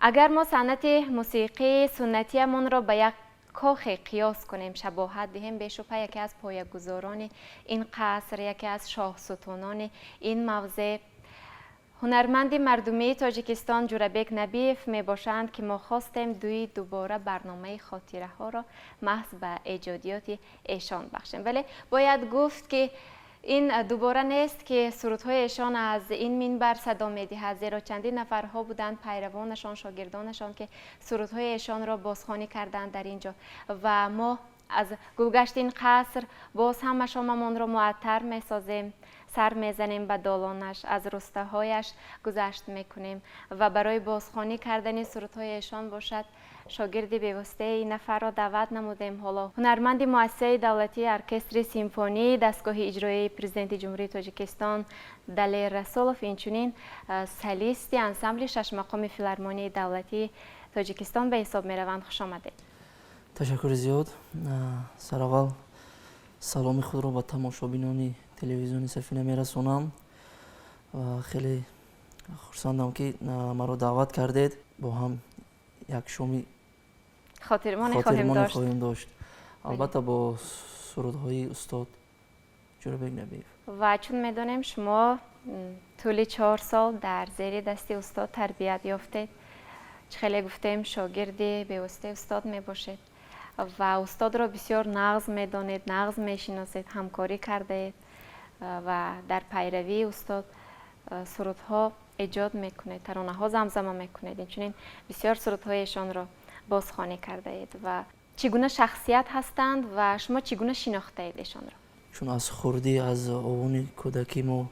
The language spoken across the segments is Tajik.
Агар мо санъати мусиқии суннатиамонро ба як Кохе қиёс кунем, шабоҳат диҳем, бешубҳа яке аз поягузорони ин қаср, яке аз шоҳсутунони ин мавзеъ ҳунарманди мардумии Тоҷикистон Ҷурабек Набиев мебошанд, ки мо хостем дуи дубора барномаи хотираҳоро маҳз ба эҷодиёти эшон бахшем. Вале бояд гуфт, ки ин дубора нест, ки сурудҳои эшон аз ин минбар садо медиҳад, зеро чандин нафарҳо буданд, пайравонашон, шогирдонашон, ки сурудҳои эшонро бозхонӣ карданд дар ин ҷо. Ва мо аз гулгашти ин қаср боз ҳам машомамонро муаттар месозем, сар мезанем ба долонаш, аз рустаҳояш гузашт мекунем ва барои бозхонӣ кардани сурудҳои эшон бошад, шогирди бевоситаи ин нафарро даъват намудем. Ҳоло ҳунарманди Муассисаи давлатии оркестри симфонии дастгоҳи иҷроияи Президенти Ҷумҳурии Тоҷикистон Далер Расулов, инчунин солисти ансамбли шашмақоми Филармонияи давлатии Тоҷикистон ба ҳисоб мераванд. Хушомадед. Ташаккури зиёд. Сараввал саломи худро ба тамошобинони телевизиони Сафина мерасонам ва хеле хурсандам, ки маро даъват кардед. Бо ҳам як шоми хотирмоне хоҳем дошт, албатта, бо сурудҳои устод Ҷурабек Набиев. Ва чун медонем, шумо тӯли 4 сол дар зери дасти устод тарбият ёфтед, чӣ хеле гуфтем, шогирди бевоситаи устод мебошед ва устодро бисёр нағз медонед, нағз мешиносед, ҳамкорӣ кардаед ва дар пайравии устод сурудҳо эҷод мекунед, таронаҳо замзама мекунед, инчунин бисёр сурудҳои эшонро бозхонӣ кардаед. Ва чӣ гуна шахсият ҳастанд ва шумо чӣ гуна шинохтаед эшонро? Чун аз хурдӣ, аз овони кӯдакӣ мо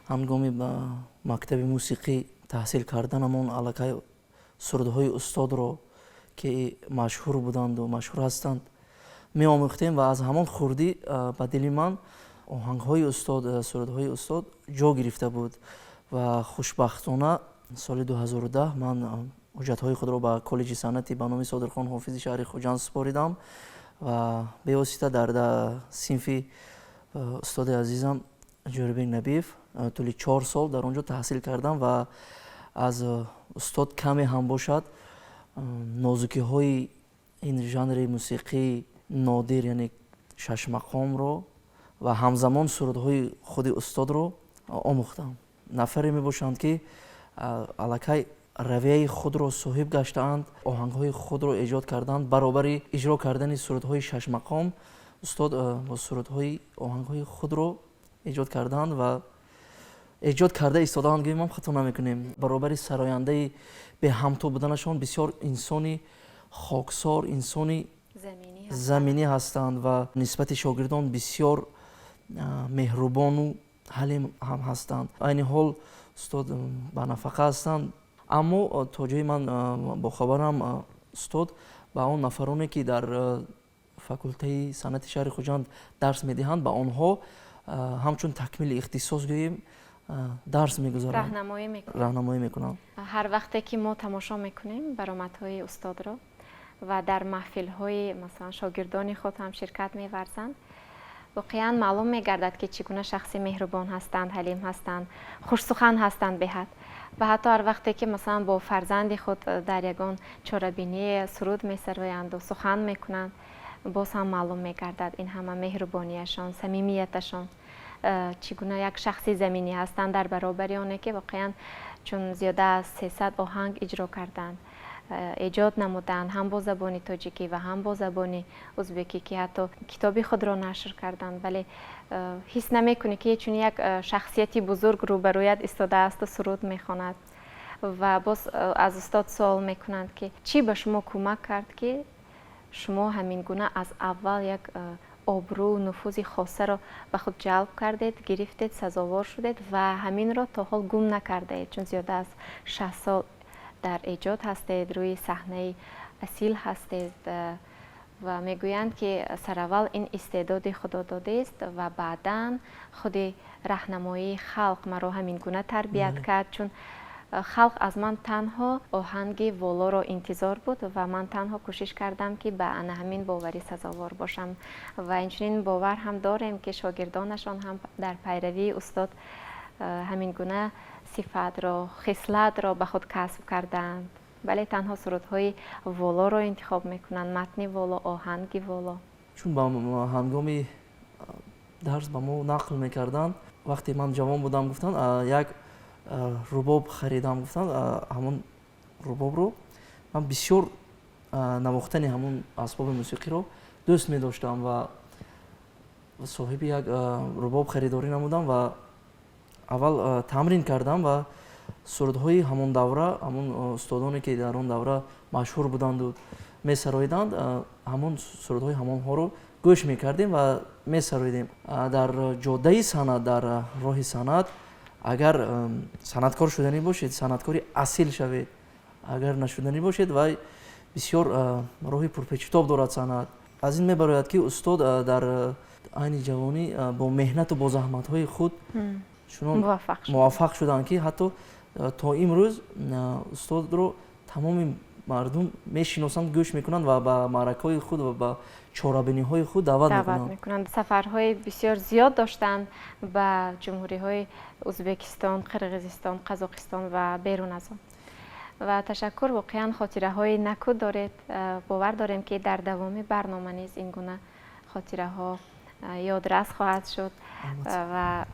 ҳангоми ба мактаби мусиқӣ таҳсил карданамон аллакай сурудҳои устодро, ки машҳур буданду машҳур ҳастанд, меомӯхтем ва аз ҳамон хурдӣ ба дили ман оҳангҳои устод, сурудҳои устод ҷо гирифта буд. Ва хушбахтона соли 2010 ман ҳуҷҷатҳои худро ба коллеҷи санъати ба номи Содирхон Ҳофизи шаҳри Хуҷанд супоридам ва бевосита дар синфи устоди азизам Ҷӯрабек Набиев тӯли 4 сол дар он ҷо таҳсил кардам ва аз устод каме ҳам бошад нозукиҳои ин жанри мусиқии нодир, яъне шашмақомро ва ҳамзамон сурудҳои худи устодро омӯхтам. Нафаре мебошанд, ки аллакай равияи худро соҳиб гаштаанд, оҳангҳои худро эҷод карданд. Баробари иҷро кардани сурудҳои шашмақом устод бо сурудҳои оҳангҳои худро эҷод карданд ва эҷод карда истодаанд, гӯем ҳам хато намекунем. Баробари сарояндаи беҳамто буданашон, бисёр инсони хоксор, инсони заминӣ ҳастанд ва нисбати шогирдон бисёр меҳрубону ҳалим ҳам ҳастанд. Айни ҳол устод ба нафақа ҳастанд, аммо то ҷои ман бохабарам, устод ба он нафароне, ки дар факултаи санъати шаҳри Хуҷанд дарс медиҳанд, ба онҳо ҳамчун такмили ихтисос гӯем, дарс мегузаранд. Раҳнамоӣ мекунанд. Ҳар вақте ки мо тамошо мекунем баромадҳои устодро ва дар маҳфилҳои, масалан, шогирдони худ ҳам ширкат меварзанд, воқеан маълум мегардад, ки чӣ гуна шахси меҳрубон ҳастанд, ҳалим ҳастанд, хушсухан ҳастанд беҳад. Ва ҳатто ҳар вақте ки, масалан, бо фарзанди худ дар ягон чорабиние суруд месароянду сухан мекунанд, боз ҳам маълум мегардад ин ҳама меҳрубонияшон, самимияташон, чӣ гуна як шахси заминӣ ҳастанд, дар баробари оне ки воқеан чун зиёда аз 300 оҳанг иҷро карданд, эҷод намуданд, ҳам бо забони тоҷикӣ ва ҳам бо забони узбекӣ, ки ҳатто китоби худро нашр карданд, вале ҳис намекунӣ, ки чунин як шахсияти бузург рӯбарӯят истодаасту суруд мехонад. Ва боз аз устод суол мекунанд, ки чӣ ба шумо кӯмак кард, ки шумо ҳамин гуна аз аввал як обрӯ, нуфузи хосаро ба худ ҷалб кардед, гирифтед, сазовор шудед ва ҳаминро то ҳол гум накардаед, чун зиёда аз 60 сол дар эҷод ҳастед, рӯи саҳнаи асил ҳастед. Ва мегӯянд, ки сараввал ин истеъдоди худододист ва баъдан худи раҳнамоии халқ маро ҳамин гуна тарбият кард, чун халқ аз ман танҳо оҳанги волоро интизор буд ва ман танҳо кӯшиш кардам, ки ба ана ҳамин боварӣ сазовор бошам. Ва инчунин бовар ҳам дорем, ки шогирдонашон ҳам дар пайравии устод ҳамин гуна сифатро, хислатро ба худ касб кардаанд. Бале, танҳо сурудҳои волоро интихоб мекунанд, матни воло, оҳанги воло. Чун ба ҳангоми дарс ба мо нақл мекарданд, вақте ман ҷавон будам, гуфтанд, як рубоб харидам, гуфтанд, ҳамон рубобро ман бисёр навохтани ҳамон асбоби мусиқиро дӯст медоштам ва соҳиби як рубоб харидорӣ намудам ва аввал тамрин кардам ва сурудҳои ҳамон давра, ҳамон устодоне ки дар он давра машҳур буданду месароиданд, ҳамон сурудҳои ҳамонҳоро гӯш мекардем ва месароидем. Дар ҷодаи санъат, дар роҳи санъат, агар санъаткор шуданӣ бошед, санъаткори асил шавед, агар нашуданӣ бошед, вай бисёр роҳи пурпечутоб дорад санъат. Аз ин мебарояд, ки устод дар айни ҷавонӣ бо меҳнату бо заҳматҳои худ чунон муваффақ шуданд, ки ҳатто то имрӯз устодро тамоми мардум мешиносанд, гӯш мекунанд ва ба маъракаҳои худ ва ба чорабиниҳои худ даъват мекунанд. Сафарҳои бисёр зиёд доштанд ба ҷумҳуриҳои Ӯзбекистон, Қирғизистон, Қазоқистон ва берун аз он. Ва ташаккур, воқеан хотираҳои наку доред. Бовар дорем, ки дар давоми барнома низ ин гуна хотираҳо ёдрас хоҳад шуд. Ва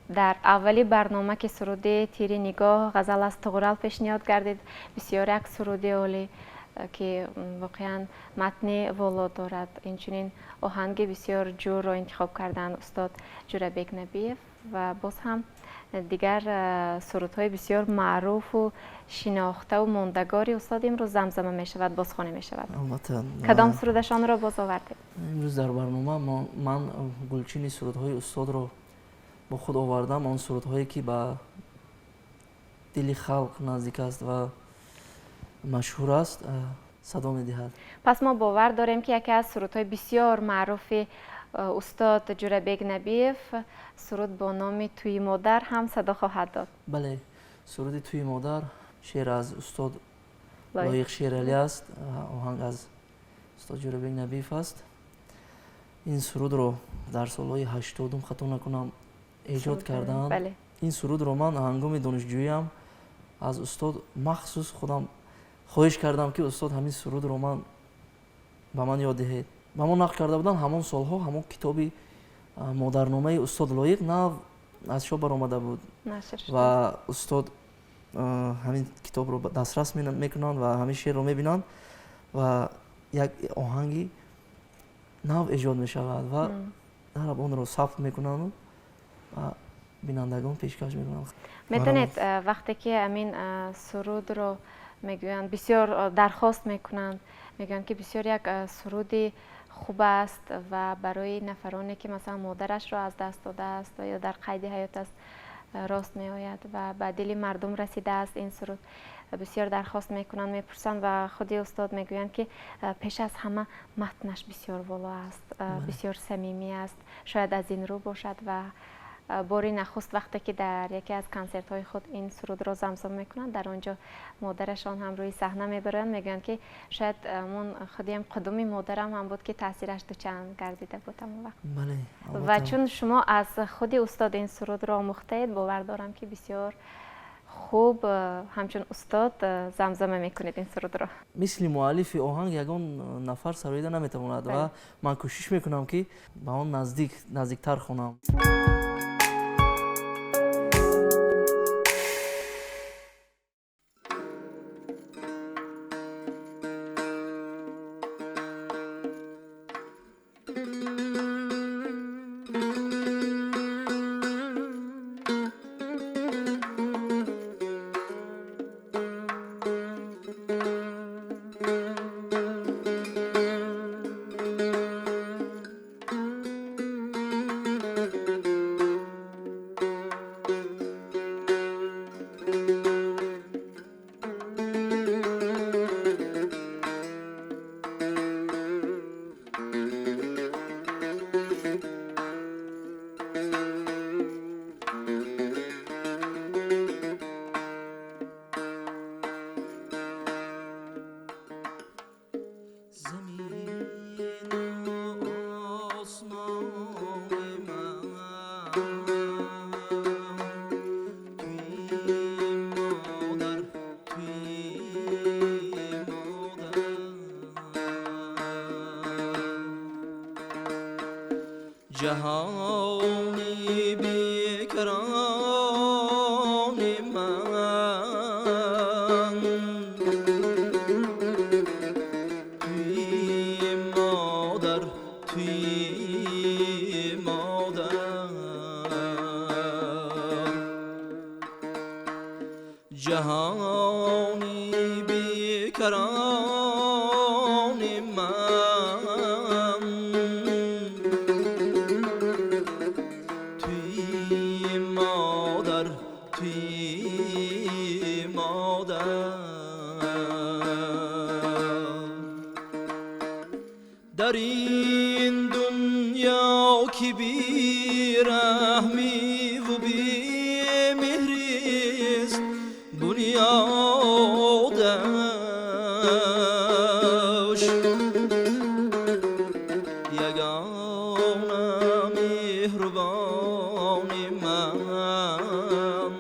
дар аввали барнома, ки суруди тири нигоҳ ғазал аз Туғрал пешниҳод гардид, бисёр як суруди олӣ, ки воқеан матни воло дорад, инчунин оҳанги бисёр ҷӯрро интихоб карданд устод Ҷӯрабек Набиев ва боз ҳам дигар сурудҳои бисёр маъруфу шинохтаву мондагори устод имрӯз замзама мешавад, бозхонӣ мешавад. Албатта. Кадом сурудашонро боз овардед? Имрӯз дар барнома ман гулчини сурудҳои устодро бо худ овардам, он сурудҳое ки ба дили халқ наздик аст ва машҳур аст, садо медиҳад. Пас мо бовар дорем, ки яке аз сурудҳои бисёр маъруфи устод Ҷӯрабек Набиев, суруд бо номи Тӯи модар, ҳам садо хоҳад дод. Бале, суруди Тӯи модар, шеър аз устод Лоиқ Шералӣ аст, оҳанг аз устод Ҷӯрабек Набиев аст. Ин сурудро дар солҳои 80-ум, хато накунам, эҷод карданд. Ин сурудро ман ҳангоми донишҷӯиам аз устод махсус худам хоҳиш кардам, ки устод, ҳамин сурудро ман ба ман ёд диҳед. Ба мо нақл карда буданд, ҳамон солҳо ҳамон китоби модарномаи устод Лоиқ нав аз чоп баромада буд ва устод ҳамин китобро дастрас мекунанд ва ҳамин шеърро мебинанд ва як оҳанги нав эҷод мешавад ва дараб онро сабт мекунанду ва бинандагон пешкаш мекунанд. Медонед, вақте ки ҳамин сурудро мегӯянд, бисёр дархост мекунанд, мегӯянд, ки бисёр як суруди хуб аст ва барои нафароне, ки масалан модарашро аз даст додааст ва ё дар қайди ҳаёт аст, рост меояд ва ба дили мардум расидааст ин суруд. Бисёр дархост мекунанд, мепурсанд ва худи устод мегӯянд, ки пеш аз ҳама матнаш бисёр воло аст, бисёр самимӣ аст, шояд аз ин рӯ бошад. Ва бори нахуст вақте ки дар яке аз консертҳои худ ин сурудро замзама мекунанд, дар он ҷо модарашон ҳам рӯи саҳна мебароянд, мегӯянд, ки шояд мон худиам қудуми модарам ҳам буд, ки таъсираш дучанд гардида буд ҳамон вақт. Ва чун шумо аз худи устод ин сурудро омӯхтаед, бовар дорам, ки бисёр хуб ҳамчун устод замзама мекунед ин сурудро. Мисли муаллифи оҳанг ягон нафар сароида наметавонад ва ман кӯшиш мекунам, ки ба он наздиктар хонам. Ҷаҳони бекарони ман, туи модар, туи модар. Ҷаҳони бекарони ман, туи модар, туи модар. Дар ин дунё ки бераҳмиву бемеҳрист бунёдаш, ягона меҳрубони ман,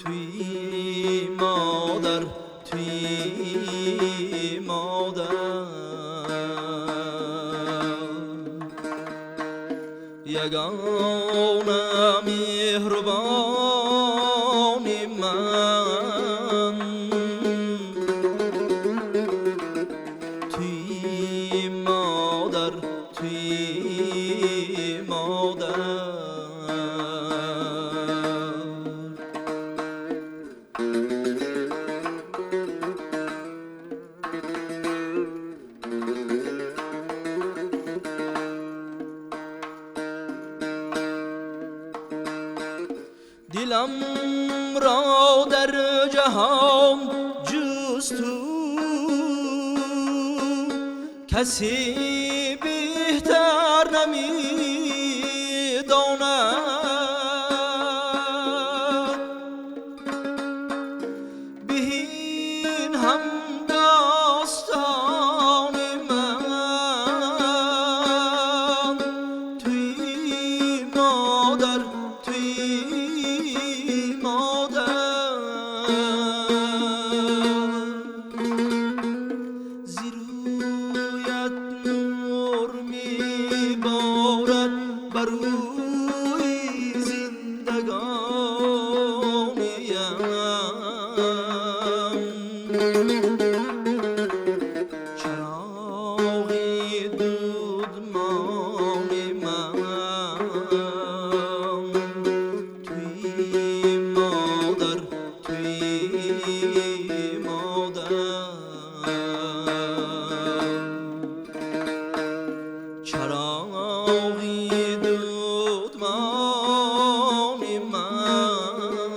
туи модар, туи модар. Ягона меҳрубони ман, туи модар, туи модар. Дилам ро дар ҷаҳон ҷуз ту касе беҳтар намедонад. Беҳин ҳам достони ман, туи модар, туи модар. Зи рӯят нур меборад бар рӯи зиндагониям, чароғи дудмони ман, туи модар, туи модар. Чароғи дудмони ман,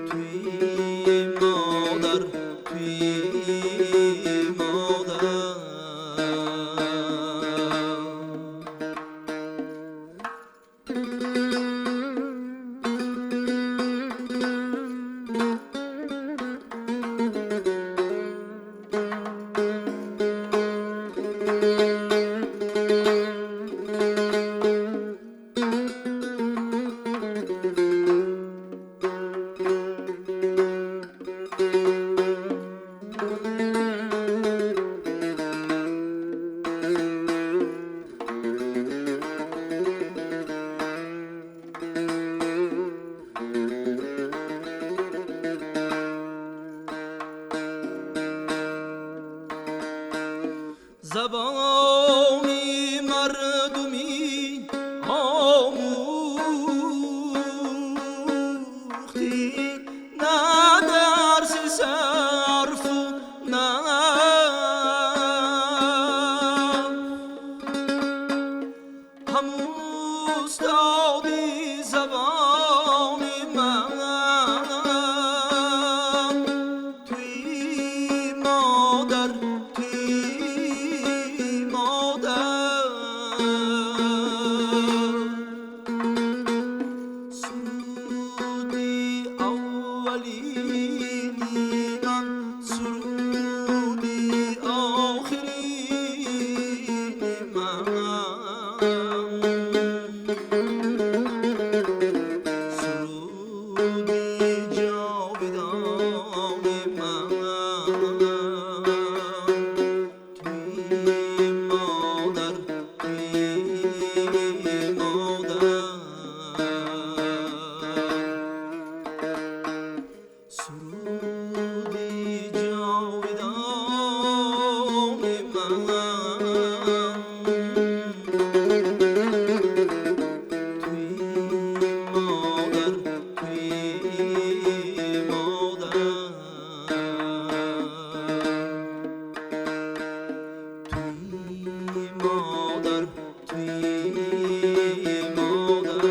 туи модар, туи модар. Забони мардумӣ омӯхтӣ, на дарси сарфу на ҳам устоди забони ман, туи модар, туи модар. Суруди аввалини ман, суруди Модар, туи модар.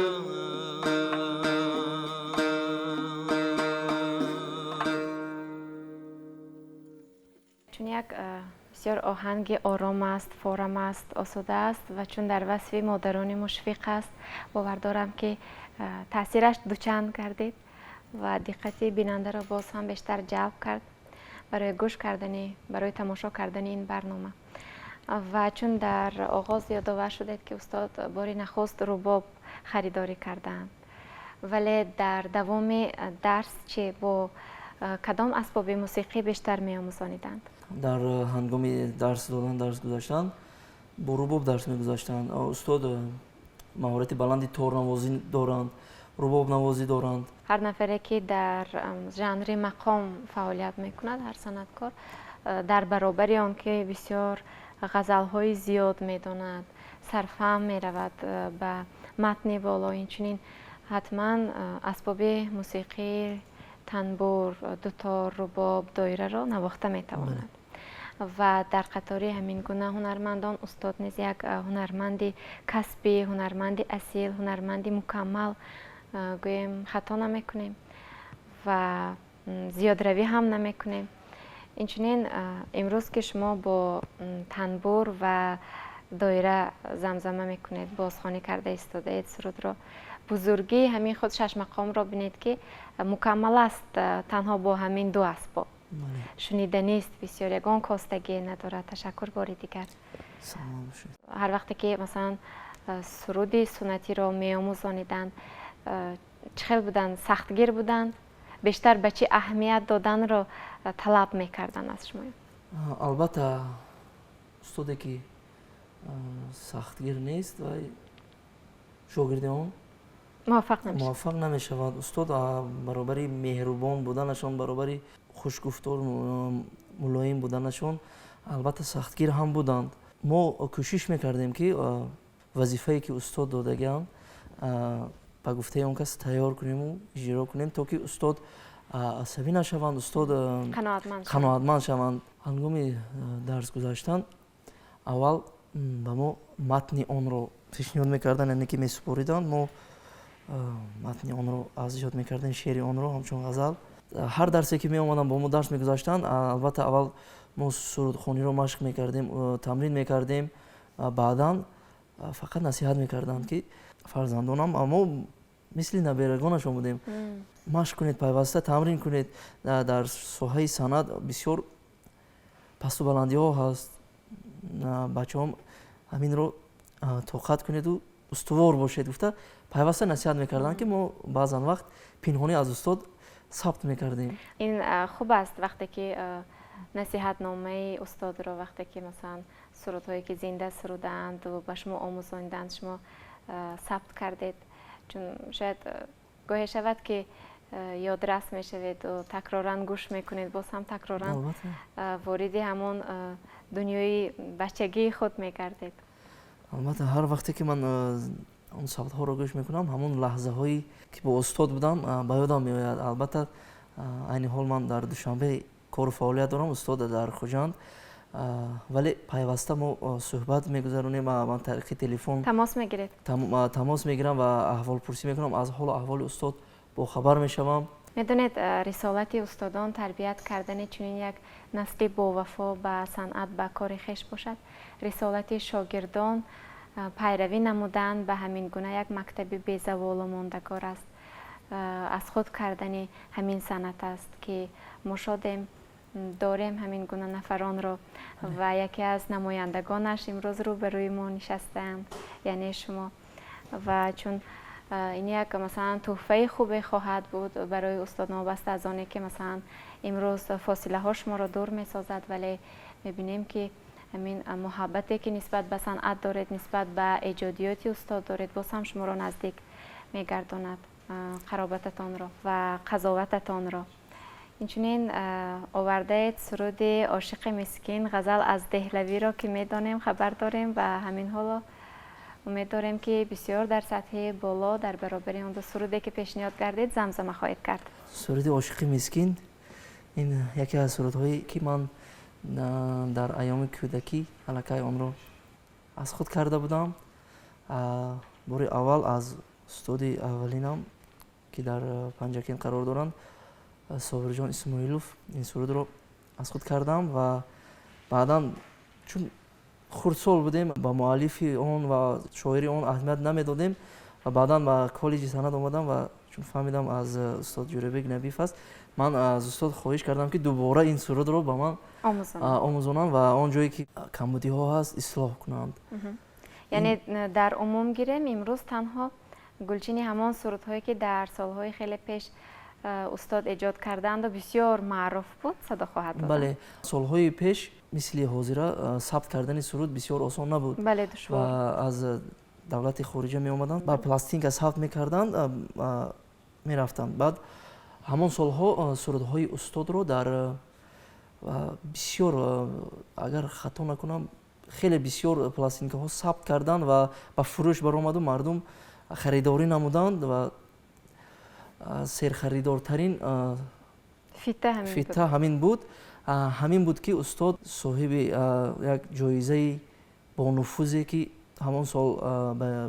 Чун як бисёр оҳанги ором аст, форам аст, осуда аст ва чун дар васфи модарони мушфиқ аст, бовар дорам, ки таъсираш дучанд гардид ва диққати бинандаро боз ҳам бештар ҷалб кард барои гӯш кардани, барои тамошо кардани ин барнома. Ва чун дар оғоз ёдовар шудед, ки устод бори нахуст рубоб харидорӣ кардаанд, вале дар давоми дарс чӣ, бо кадом асбоби мусиқӣ бештар меомӯзониданд? Дар ҳангоми дарс додан, дарс гузаштан, бо рубоб дарс мегузаштанд. Устод маҳорати баланди торнавозӣ доранд, рубобнавозӣ доранд. Ҳар нафаре, ки дар жанри мақом фаъолият мекунад, ҳар санъаткор, дар баробари он ки бисёр ғазалҳои зиёд медонад, сарфаҳм меравад ба матни воло, инчунин ҳатман асбоби мусиқӣ, танбур, дутор, рубоб, доираро навохта метавонад. Ва дар қатори ҳамин гуна ҳунармандон устод низ як ҳунарманди касбӣ, ҳунарманди асил, ҳунарманди мукаммал гӯем, хато намекунем ва зиёдравӣ ҳам намекунем. Инчунин имрӯз, ки шумо бо танбур ва доира замзама мекунед, бозхонӣ карда истодаед сурудро, бузургии ҳамин худ шашмақомро бинед, ки мукаммал аст танҳо бо ҳамин ду асбоб. Шуниданист бисёр, ягон костагие надорад. Ташаккур бори дигар. Ҳар вақте ки, масалан, суруди суннатиро меомӯзониданд, чӣ хел буданд? Сахтгир буданд? Бештар ба чӣ аҳамият доданро талаб мекарданд аз шумо? Албатта, устоде ки сахтгир нест ва шогирди он муваффақ намешавад. Устод баробари меҳрубон буданашон, баробари хушгуфтор, мулоим буданашон, албатта, сахтгир ҳам буданд. Мо кӯшиш мекардем, ки вазифае ки устод додагиам, ба гуфтаи он кас тайёр кунему иҷро кунем, то ки устод асабӣ нашаванд, устод қаноатманд шаванд. Ҳангоми дарс гузаштан аввал ба мо матни онро пешниҳод мекарданд, яъне ки месупориданд. Мо матни онро аз ёд мекардем, шеъри онро ҳамчун ғазал. Ҳар дарсе ки меомаданд, бо мо дарс мегузаштанд, албатта, аввал мо сурудхониро машқ мекардем, тамрин мекардем. Баъдан фақат насиҳат мекарданд, ки фарзандонам, мо мисли наберагонашон будем, машқ кунед, пайваста тамрин кунед. Дар соҳаи санъат бисёр пасту баландиҳо ҳаст, бачаҳом, ҳаминро тоқат кунеду устувор бошед, гуфта пайваста насиҳат мекарданд, ки мо баъзан вақт пинҳонӣ аз устод сабт мекардем. Ин хуб аст, вақте ки насиҳатномаи устодро, вақте ки, масалан, сурудҳое ки зинда сурудаанду ба шумо омӯзониданд, шумо сабт кардед, чун шояд гоҳе шавад, ки ёдрас мешаведу такроран гӯш мекунед, боз ҳам такроран вориди ҳамон дунёи бачагии худ мегардед. Албатта, ҳар вақте ки ман он сабтҳоро гӯш мекунам, ҳамон лаҳзаҳое ки бо устод будам, ба ёдам меояд. Албатта, айни ҳол ман дар Душанбе кору фаъолият дорам, устод дар Хуҷанд, вале пайваста мо суҳбат мегузаронем ман тариқи телефон. Тамос мегиред? Тамос мегирам ва аҳволпурсӣ мекунам, аз ҳолу аҳволи устод бохабар мешавам. Медонед, рисолати устодон тарбият кардани чунин як насли бовафо ба санъат, ба кори хеш бошад, рисолати шогирдон пайравӣ намудан ба ҳамин гуна як мактаби безаволу мондагор аст, аз худ кардани ҳамин санъат аст, ки мо шодем, дорем ҳамин гуна нафаронро ва яке аз намояндагонаш имрӯз рӯбарӯи мо нишастаанд, яъне шумо. Ва чун ин як, масалан, тӯҳфаи хубе хоҳад буд барои устод, новобаста аз оне ки, масалан, имрӯз фосилаҳо шуморо дур месозад, вале мебинем, ки ҳамин муҳаббате ки нисбат ба санъат доред, нисбат ба эҷодиёти устод доред, боз ҳам шуморо наздик мегардонад, қаробататонро ва қазовататонро. Инчунин овардаед суруди «Ошиқи мискин», ғазал аз Деҳлавиро, ки медонем, хабар дорем ва ҳамин ҳоло умед дорем, ки бисёр дар сатҳи боло дар баробари он ду суруде ки пешниҳод гардид, замзама хоҳед кард. Суруди «Ошиқи мискин» ин яке аз сурудҳое ки ман дар айёми кӯдакӣ аллакай онро аз худ карда будам. Бори аввал аз устоди аввалинам, ки дар Панҷакент қарор доранд, Собирҷон Исмоилов, ин сурудро аз худ кардам ва баъдан, чун хурдсол будем, ба муаллифи он ва шоири он аҳамият намедодем ва баъдан ба коллеҷи санъат омадам ва чун фаҳмидам, аз устод Ҷӯрабек Набиев аст, ман аз устод хоҳиш кардам, ки дубора ин сурудро ба ман омӯзонанд ва он ҷое ки камбудиҳо ҳаст, ислоҳ кунанд. Яъне дар умум гирем, имрӯз танҳо гулчини ҳамон сурудҳое, ки дар солҳои хеле пеш устод эҷод кардаанду бисёр маъруф буд, садо хоҳад дод. Бале, солҳои пеш мисли ҳозира сабт кардани суруд бисёр осон набуд. Бале, душвор. Ва аз давлати хориҷа меомаданд, ба пластинка сабт мекарданд, мерафтанд. Баъд ҳамон солҳо сурудҳои устодро дар бисёр, агар хато накунам, хеле бисёр пластинкаҳо сабт карданд ва ба фурӯш баромаду мардум харидорӣ намуданд ва серхаридортарин фита ҳамин буд. Ҳамин буд, ки устод соҳиби як ҷоизаи бонуфузе, ки ҳамон сол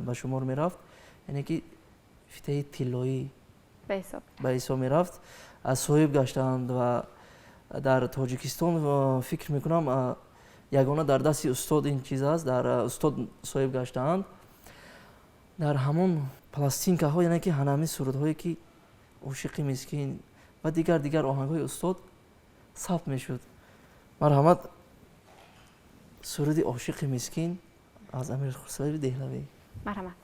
ба шумор мерафт, яъне ки фитаи тиллоӣ ба ҳисоб мерафт, соҳиб гаштанд ва дар Тоҷикистон, фикр мекунам, ягона дар дасти устод ин чиз аст, дар устод соҳиб гаштаанд. Дар ҳамон пластинкаҳо, яъне ки ҳанами сурудҳое, ки Ошиқи мискин ва дигар дигар оҳангҳои устод сабт мешуд. Марҳамат, суруди Ошиқи мискин аз Амир Хусрави Деҳлавӣ. Марҳамат.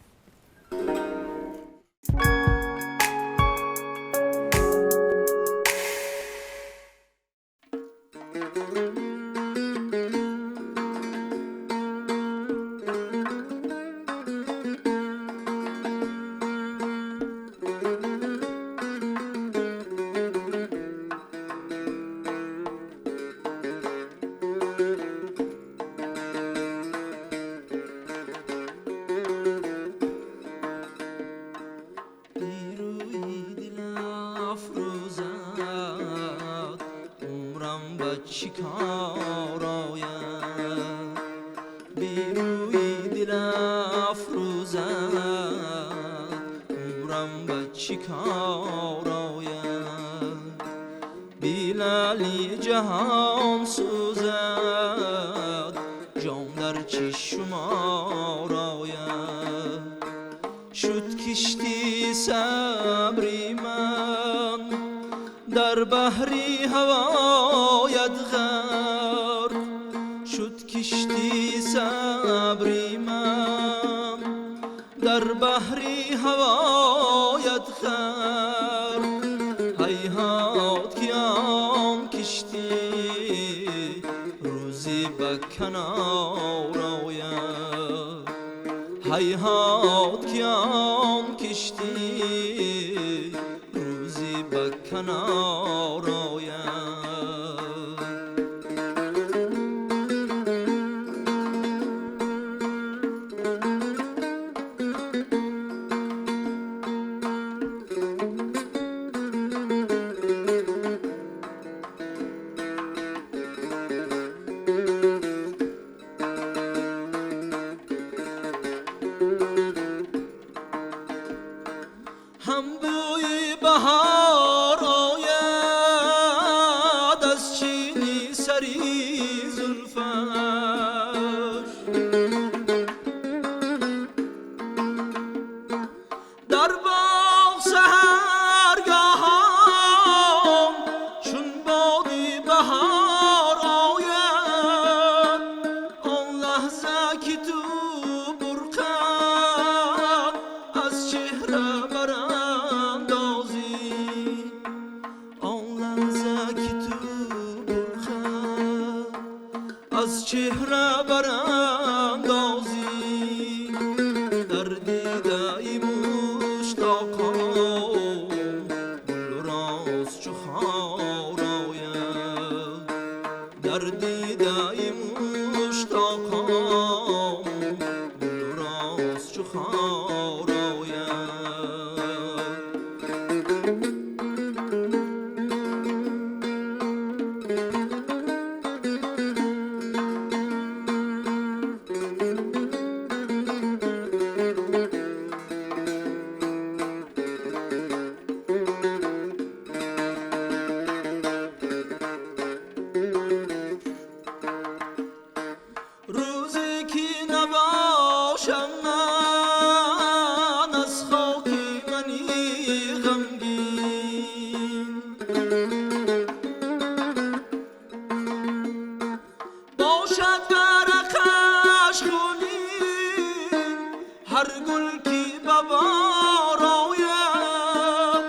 باشد ورقش خونین، هر گل کی به بار آید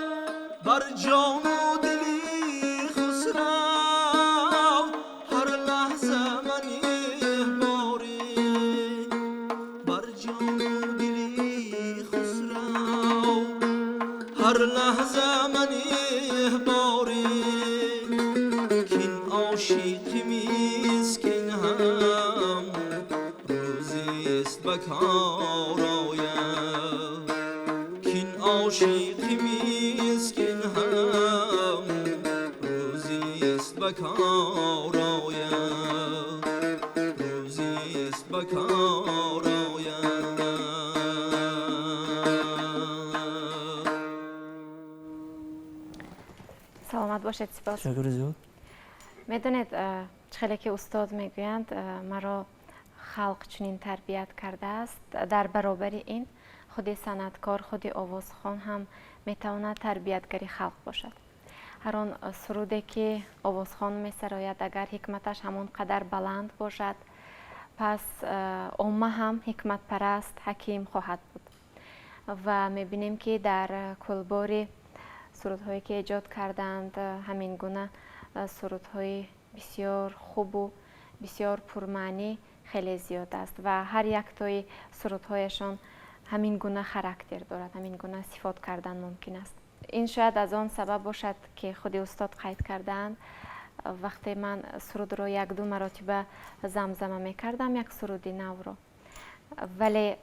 بر جان و دلی خسرو هر لحظه منی باری، بر جان و دلی خسرو هر لحظه منی باری. کین عاشق مسکین هم روزیست به کار آید، کین عاشق مسکین هم روزیست به کار آید، روزیست به کار آید. Саломат бошед, сипос. Ташаккури зиёд. Медонед, хеле ки устод мегӯянд, маро халқ чунин тарбият кардааст. Дар баробари ин худи санъаткор, худи овозхон ҳам метавонад тарбиятгари халқ бошад. Ҳар он суруде ки овозхон месарояд, агар ҳикматаш ҳамон қадар баланд бошад, пас омма ҳам ҳикматпараст, ҳаким хоҳад буд. Ва мебинем, ки дар кулбори сурудҳое ки эҷод карданд, ҳамин гуна сурудҳои бисёр хубу бисёр пурмаънӣ хеле зиёд аст ва ҳар яктои сурудҳояшон ҳамин гуна характер дорад, ҳамин гуна сифот кардан мумкин аст. Ин шояд аз он сабаб бошад, ки худи устод қайд кардаанд: вақте ман сурудро як-ду маротиба замзама мекардам, як суруди навро, вале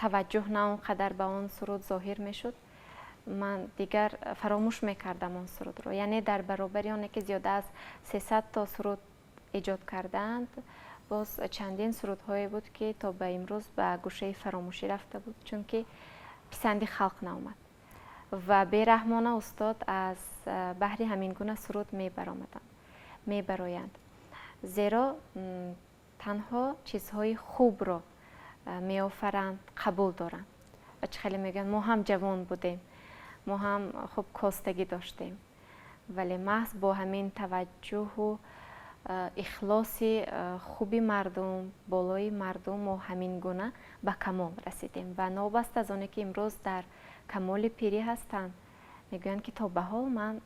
таваҷҷӯҳ на он қадар ба он суруд зоҳир мешуд, ман дигар фаромӯш мекардам он сурудро. Яъне дар баробари оне ки зиёда аз 300 то суруд эҷод кардаанд, боз чандин сурудҳое буд, ки то ба имрӯз ба гӯшаи фаромӯшӣ рафта буд, чунки писанди халқ наомад. Ва бераҳмона устод аз баҳри ҳамин гуна суруд мебаромаданд, мебароянд, зеро танҳо чизҳои хубро меофаранд, қабул доранд. Ва чӣ хеле мегӯянд: мо ҳам ҷавон будем, мо ҳам хуб костагӣ доштем, вале маҳз бо ҳамин таваҷҷӯҳу ихлоси хуби мардум, болои мардум, мо ҳамин гуна ба камол расидем. Ва новобаста аз оне ки имрӯз дар камоли пирӣ ҳастанд, мегӯянд, ки то ба ҳол ман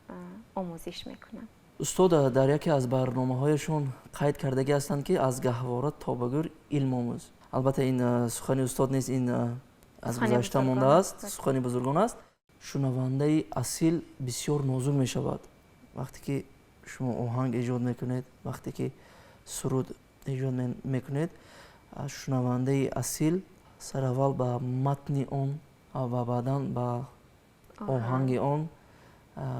омӯзиш мекунам. Устод дар яке аз барномаҳояшон қайд кардагӣ ҳастанд, ки аз гаҳвора то ба гӯр илм омӯз. Албатта, ин сухани устод нест, ин аз гузашта мондааст, сухани бузургон аст. Шунавандаи асил бисёр нозук мешавад. Вақте ки шумо оҳанг эҷод мекунед, вақте ки суруд эҷод мекунед, шунавандаи асил сараввал ба матни он ва баъдан ба оҳанги он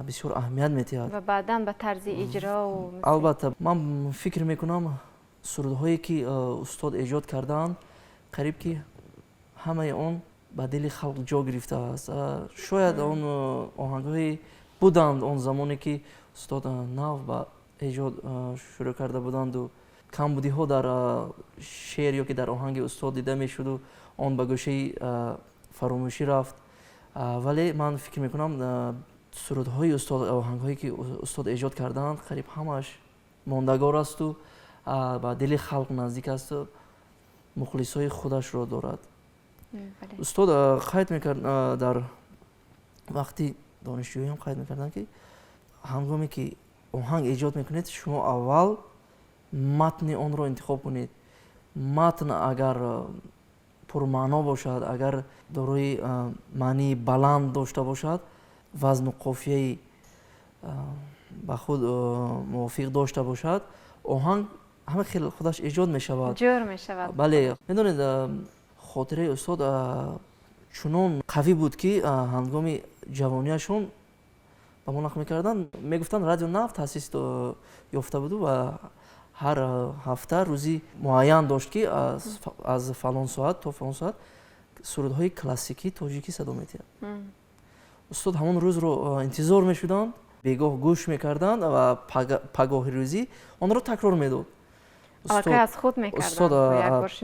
бисёр аҳамият медиҳад. Ва баъдан ба тарзи иҷро. Албатта, ман фикр мекунам, сурудҳое ки устод эҷод кардаанд, қариб ки ҳамаи он ба дили халқ ҷо гирифтааст. Шояд он оҳангҳое буданд он замоне, ки устод нав ба эҷод шурӯъ карда буданду камбудиҳо дар шеър ё ки дар оҳанги устод дида мешуду он ба гӯшаи фаромӯшӣ рафт, вале ман фикр мекунам, сурудҳои устод, оҳангҳое ки устод эҷод кардаанд, қариб ҳамааш мондагор асту ба дили халқ наздик асту мухлисҳои худашро дорад. Устод қайд мекард, дар вақти донишҷӯиам қайд мекарданд, ки ҳангоме ки оҳанг эҷод мекунед, шумо аввал матни онро интихоб кунед. Матн агар пурмаъно бошад, агар дорои маънии баланд дошта бошад, вазну қофияи ба худ мувофиқ дошта бошад, оҳанг ҳама хел худаш эҷод мешавад. Ҷӯр мешавад. Бале, медонед, хотираи устод чунон қавӣ буд, ки ҳангоми ҷавонияшон ба мо нақл мекарданд, мегуфтанд, радио нав таъсис ёфта буду ва ҳар ҳафта рӯзи муайян дошт, ки аз фалон соат то фалон соат сурудҳои классикии тоҷикӣ садо медиҳад. Устод ҳамон рӯзро интизор мешуданд, бегоҳ гӯш мекарданд ва пагоҳи рӯзӣ онро такрор медод. Аллакай аз худ мекарданд. Устод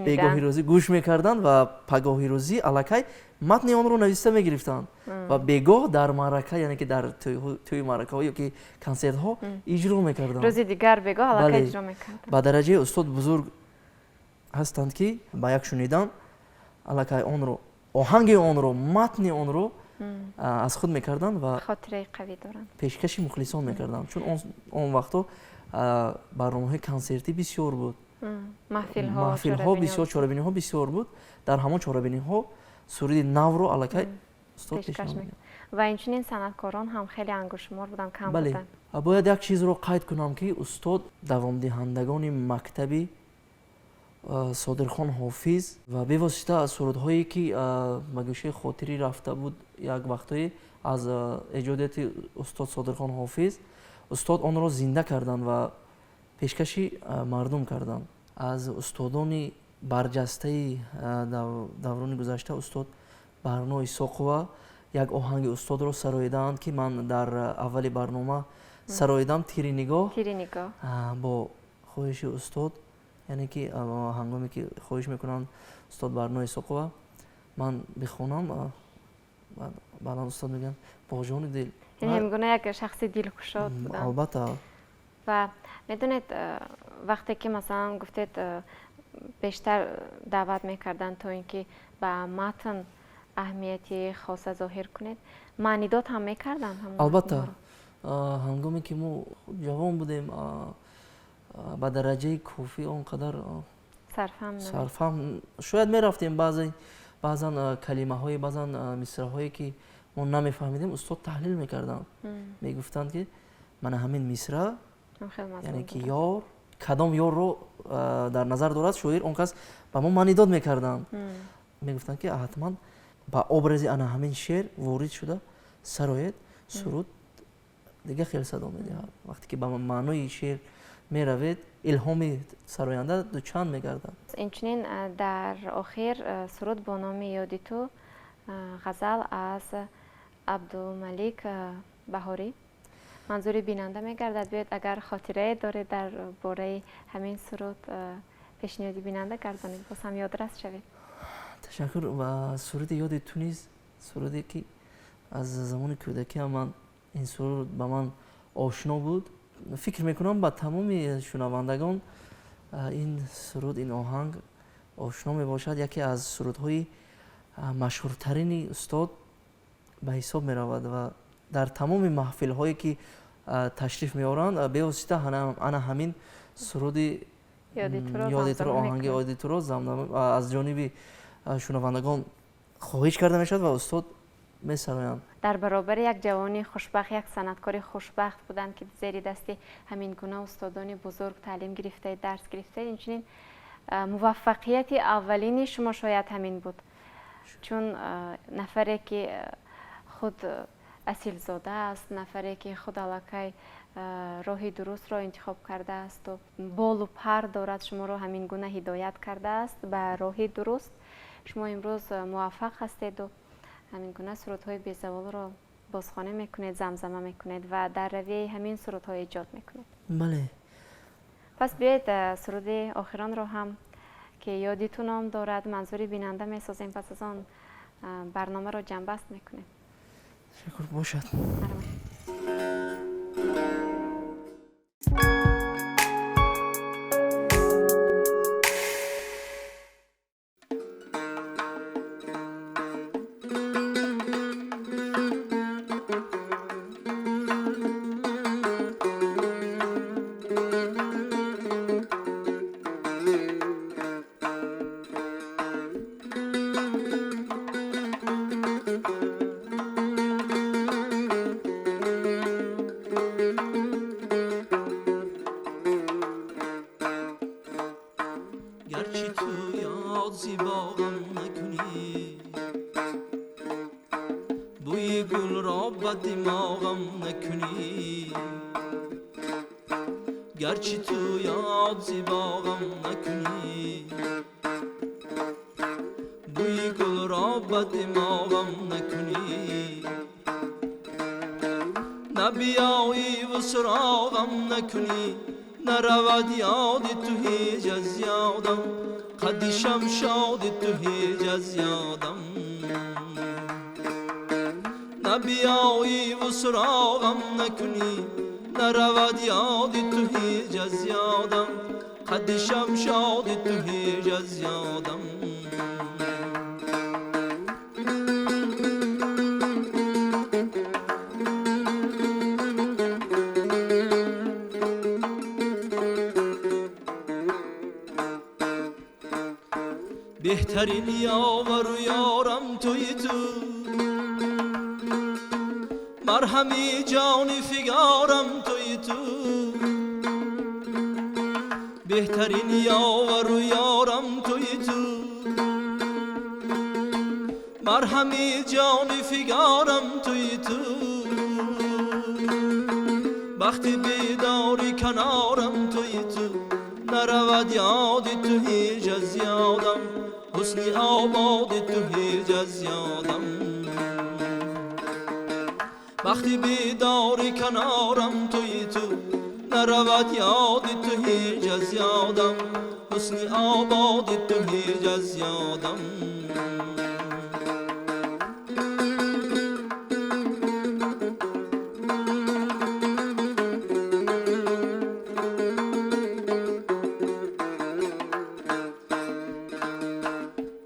бегоҳи рӯзӣ гӯш мекарданд ва пагоҳи рӯзӣ аллакай матни онро нависта мегирифтанд ва бегоҳ дар маърака, яъне ки дар тӯи маъракаҳо ё ки консертҳо иҷро мекарданд. Рӯзи дигар бегоҳ аллакай иҷро мекарданд. Ба дараҷаи устод бузург ҳастанд, ки ба як шунидан аллакай онро, оҳанги онро, матни онро аз худ мекарданд ва хотираи қавӣ доранд, пешкаши мухлисон мекарданд. Чун он вақтҳо барномаҳои консертӣ бисёр буд, маҳфилҳо бисёр, чорабиниҳо бисёр буд. Дар ҳамон чорабиниҳо суруди навро аллакай устод пешкаш мекард. Ва инчунин санъаткорон ҳам хеле ангуштшумор буданд, кам буданд. Бояд як чизро қайд кунам, ки устод давомдиҳандагони мактаби Содирхон Ҳофиз ва бевосита аз сурудҳое ки ба гӯшаи хотирӣ рафта буд як вақтҳое аз эҷодияти устод Содирхон Ҳофиз, устод онро зинда карданд ва пешкаши мардум карданд. Аз устодони барҷастаи даврони гузашта устод Барно Исоқова як оҳанги устодро сароидаанд, ки ман дар аввали барнома сароидам, Тири нигоҳ. Бо хоҳиши устод, яъне ки ҳангоме ки хоҳиш мекунанд устод Барно Исоқова ман бихонам, баъдан устод мегӯянд бо ҷони дил. Яъне ҳамгуна як шахси дилкушод буданд. Албатта. Ва медонед, вақте ки масалан гуфтед бештар даъват мекарданд то ин ки ба матн аҳамияти хоса зоҳир кунед, маънидод ҳам мекарданд? Албатта. Ҳангоме ки мо ҷавон будем, ба дараҷаи кофӣ он қадар сарфаҳм шояд мерафтем. Баъзан калимаҳое, баъзан мисраҳое ки мо намефаҳмидем, устод таҳлил мекарданд. Мегуфтанд, ки мана ҳамин мисра, яъне ки ёр, кадом ёрро дар назар дорад шоир, он кас ба мо маънидод мекарданд. Мегуфтанд, ки ҳатман ба образи ана ҳамин шеър ворид шуда сароед, суруд дига хел садо медиҳад. Вақте ки ба маънои шеър меравед, илҳоми сароянда дучанд мегардад. Инчунин дар охир суруд бо номи Ёди ту, ғазал аз Абдумалик Баҳорӣ манзури бинанда мегардад. Биёед, агар хотирае доред дар бораи ҳамин суруд, пешниҳоди бинанда гардонед, боз ҳам ёдрас шавед. Ташаккур. Ва суруди Ёди ту низ суруде ки аз замони кӯдакиам ман ин суруд ба ман ошно буд. Фикр мекунам, ба тамоми шунавандагон ин суруд, ин оҳанг ошно мебошад. Яке аз сурудҳои машҳуртарини устод ба ҳисоб меравад ва дар тамоми маҳфилҳое ки ташриф меоранд, бевосита ана ҳамин суруди Ёди туро, оҳанги Ёди туро аз ҷониби шунавандагон хоҳиш карда мешавад ва устод месароянд. Дар баробари як ҷавони хушбахт, як санъаткори хушбахт буданд, ки зери дасти ҳамин гуна устодони бузург таълим гирифтаед, дарс гирифтаед. Инчунин муваффақияти аввалини шумо шояд ҳамин буд, чун нафаре ки худ асилзода аст, нафаре ки худ аллакай роҳи дурустро интихоб кардаасту болу пар дорад, шуморо ҳамин гуна ҳидоят кардааст ба роҳи дуруст. Шумо имрӯз муваффақ ҳастеду ҳамин гуна сурудҳои безаволро бозхонӣ мекунед, замзама мекунед ва дар равияи ҳамин сурудҳо эҷод мекунед. Бале. Пас биёед, суруди охиронро ҳам, ки Ёди ту ном дорад, манзури бинанда месозем, пас аз он барномаро ҷамъбаст мекунем. Ташаккур, бошад. Гарчи ту ёд зибоғам накунӣ, бӯи гулро ба димоғам накунӣ. Гарчи ту ёд зибоғам накунӣ, бӯи гулро ба димоғам накунӣ. На биёӣ ву суроғам накунӣ, наравад ёди ту ҳеҷ аз ёдам, қадди шамшоди ту ҳеҷ аз ёдам. Набиёӣ ву суроғам накунӣ, наравад ёди ту ҳеҷ аз ёдам, қадди шамшоди ту ҳеҷ аз ёдам. Беҳтарин ёвару ёрам туи ту, марҳами ҷони фигарам туи ту. Беҳтарин ёвару ёрам туи ту, марҳами ҷони фигарам туи ту. Бахти бедори канорам туи ту, наравад ёди ту ҳеҷ аз ёдам, ҳусни ободи ту ҳеҷ аз ёдам. Бахти бедори канорам туи ту, наравад ёди ту ҳеҷ аз ёдам, ҳусни ободи ту ҳеҷ аз ёдам.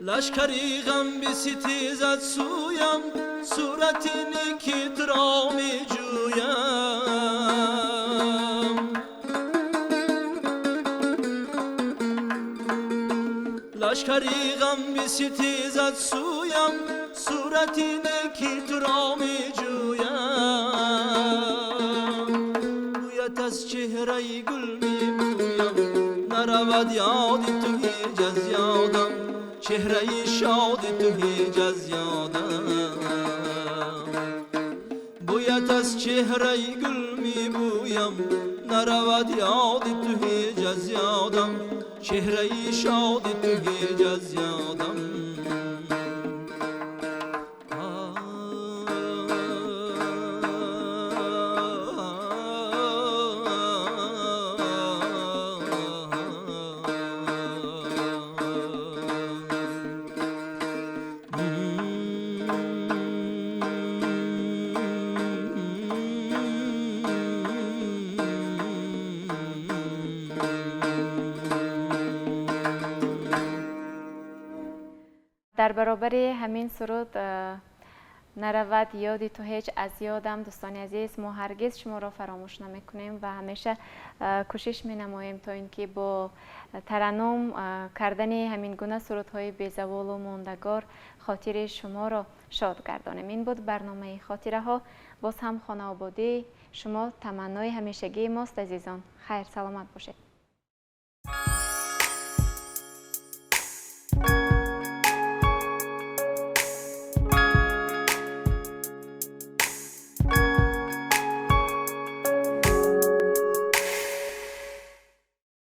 Лашкари ғам биситезад сӯям, сурати неки туро меҷӯям. Лашкари ғам биситезад сӯям, сурати неки туро меҷӯям. Бӯят аз чеҳраи гул мебӯям, наравад ёди ту ҳеҷ аз ёдам, чеҳраи шоди ту ҳеҷ аз ёдам. Бӯят аз чеҳраи гул мебӯям, наравад ёди ту ҳеҷ аз ёдам, чеҳраи шоди ту ҳеҷ аз ёдам. Дар баробари ҳамин суруд наравад ёди ту ҳеҷ аз ёдам, дӯстони азиз, мо ҳаргиз шуморо фаромӯш намекунем ва ҳамеша кӯшиш менамоем то ин ки бо тараннум кардани ҳамин гуна сурудҳои безаволу мондагор хотири шуморо шод гардонем. Ин буд барномаи хотираҳо. Боз ҳам хонаободии шумо таманнои ҳамешагии мост, азизон. Хайр, саломат бошед.